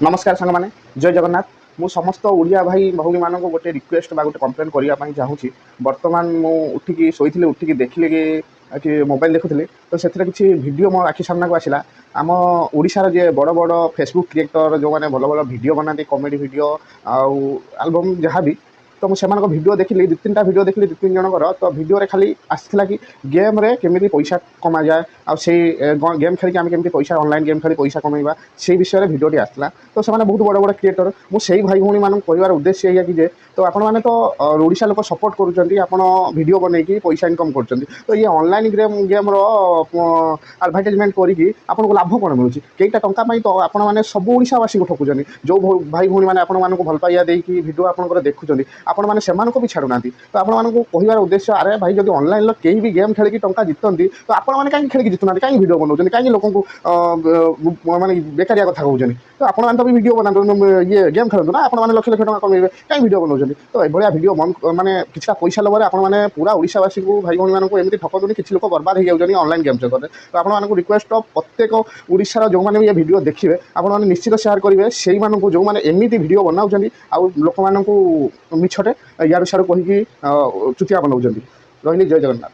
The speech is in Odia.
ନମସ୍କାର ସାଙ୍ଗମାନେ, ଜୟ ଜଗନ୍ନାଥ। ମୁଁ ସମସ୍ତ ଓଡ଼ିଆ ଭାଇ ଭଉଣୀମାନଙ୍କୁ ଗୋଟେ ରିକ୍ୱେଷ୍ଟ ବା ଗୋଟେ କମ୍ପ୍ଲେନ୍ କରିବା ପାଇଁ ଚାହୁଁଛି। ବର୍ତ୍ତମାନ ମୁଁ ଉଠିକି ଶୋଇଥିଲି, ଉଠିକି ଦେଖିଲି କି ମୋବାଇଲ ଦେଖୁଥିଲି, ତ ସେଥିରେ କିଛି ଭିଡ଼ିଓ ମୋ ଆଖି ସାମ୍ନାକୁ ଆସିଲା। ଆମ ଓଡ଼ିଶାର ଯିଏ ବଡ଼ ବଡ଼ ଫେସବୁକ୍ କ୍ରିଏଟର, ଯେଉଁମାନେ ଭଲ ଭଲ ଭିଡ଼ିଓ ବନାନ୍ତି, କମେଡ଼ି ଭିଡ଼ିଓ ଆଉ ଆଲବମ୍ ଯାହା ବି, ତ ମୁଁ ସେମାନଙ୍କ ଭିଡ଼ିଓ ଦେଖିଲି, ଦୁଇ ତିନିଟା ଭିଡ଼ିଓ ଦେଖିଲି ଦୁଇ ତିନି ଜଣଙ୍କର। ତ ଭିଡ଼ିଓରେ ଖାଲି ଆସିଥିଲା କି ଗେମ୍ରେ କେମିତି ପଇସା କମାଯାଏ ଆଉ ସେଇ ଗେମ୍ ଖେଳିକି ଆମେ କେମିତି ପଇସା, ଅନଲାଇନ୍ ଗେମ୍ ଖେଳି ପଇସା କମେଇବା, ସେଇ ବିଷୟରେ ଭିଡ଼ିଓଟି ଆସିଥିଲା। ତ ସେମାନେ ବହୁତ ବଡ଼ ବଡ଼ କ୍ରିଏଟର। ମୁଁ ସେଇ ଭାଇ ଭଉଣୀମାନଙ୍କୁ କହିବାର ଉଦ୍ଦେଶ୍ୟ ଏଇଆ କି ଯେ ତ ଆପଣମାନେ ତ ଓଡ଼ିଶା ଲୋକ ସପୋର୍ଟ କରୁଛନ୍ତି, ଆପଣ ଭିଡ଼ିଓ ବନେଇକି ପଇସା ଇନକମ୍ କରୁଛନ୍ତି, ତ ଇଏ ଅନଲାଇନ୍ ଗେମ୍ର ଆଡ଼ଭର୍ଟାଇଜମେଣ୍ଟ କରିକି ଆପଣଙ୍କୁ ଲାଭ କ'ଣ ମିଳୁଛି? କେଇଟା ଟଙ୍କା ପାଇଁ ତ ଆପଣମାନେ ସବୁ ଓଡ଼ିଶାବାସୀଙ୍କୁ ଠକୁଛନ୍ତି। ଯେଉଁ ଭାଇ ଭଉଣୀମାନେ ଆପଣମାନଙ୍କୁ ଭଲ ପାଇବା ଦେଇକି ଭିଡ଼ିଓ ଆପଣଙ୍କର ଦେଖୁଛନ୍ତି, ଆପଣମାନେ ସେମାନଙ୍କୁ ବି ଛାଡ଼ୁନାହାନ୍ତି। ତ ଆପଣମାନଙ୍କୁ କହିବାର ଉଦ୍ଦେଶ୍ୟ, ଆରେ ଭାଇ, ଯଦି ଅନଲାଇନ୍ର କେହି ବି ଗେମ୍ ଖେଳିକି ଟଙ୍କା ଜିତନ୍ତି, ତ ଆପଣମାନେ କାହିଁକି ଖେଳିକି ଜିତୁନାହାନ୍ତି? କାହିଁକି ଭିଡ଼ିଓ ବନାଉଛନ୍ତି? କାହିଁକି ଲୋକଙ୍କୁ ମାନେ ବେକାରିଆ କଥା କହୁଛନ୍ତି? ତ ଆପଣମାନେ ତ ବି ଭିଡ଼ିଓ ବନାନ୍ତୁ, ଇଏ ଗେମ୍ ଖେଳନ୍ତୁ ନା, ଆପଣମାନେ ଲକ୍ଷ ଲକ୍ଷ ଟଙ୍କା କମେଇବେ। କାହିଁକି ଭିଡ଼ିଓ ବନାଉଛନ୍ତି? ତ ଏଭଳିଆ ଭିଡ଼ିଓ ବନ୍ଦ, ମାନେ କିଛିଟା ପଇସା ଲୋଭରେ ଆପଣମାନେ ପୁରା ଓଡ଼ିଶାବାସୀଙ୍କୁ, ଭାଇ ଭଉଣୀମାନଙ୍କୁ ଏମିତି ଠକନ୍ତୁନି। କିଛି ଲୋକ ବର୍ବାଦ ହେଇଯାଉଛନ୍ତି ଅନଲାଇନ୍ ଗେମ୍ ଚକ୍କରରେ। ତ ଆପଣମାନଙ୍କୁ ରିକ୍ୱେଷ୍ଟ, ପ୍ରତ୍ୟେକ ଓଡ଼ିଶାର ଯେଉଁମାନେ ବି ଏ ଭିଡ଼ିଓ ଦେଖିବେ, ଆପଣମାନେ ନିଶ୍ଚିତ ସେୟାର କରିବେ ସେଇମାନଙ୍କୁ ଯେଉଁମାନେ ଏମିତି ଭିଡ଼ିଓ ବନାଉଛନ୍ତି ଆଉ ଲୋକମାନଙ୍କୁ ମିଛରେ ଇଆଡ଼ୁ ସିଆଡ଼ୁ କହିକି ଚୁତିଆ ବନାଉଛନ୍ତି। ରହିଲି, ଜୟ ଜଗନ୍ନାଥ।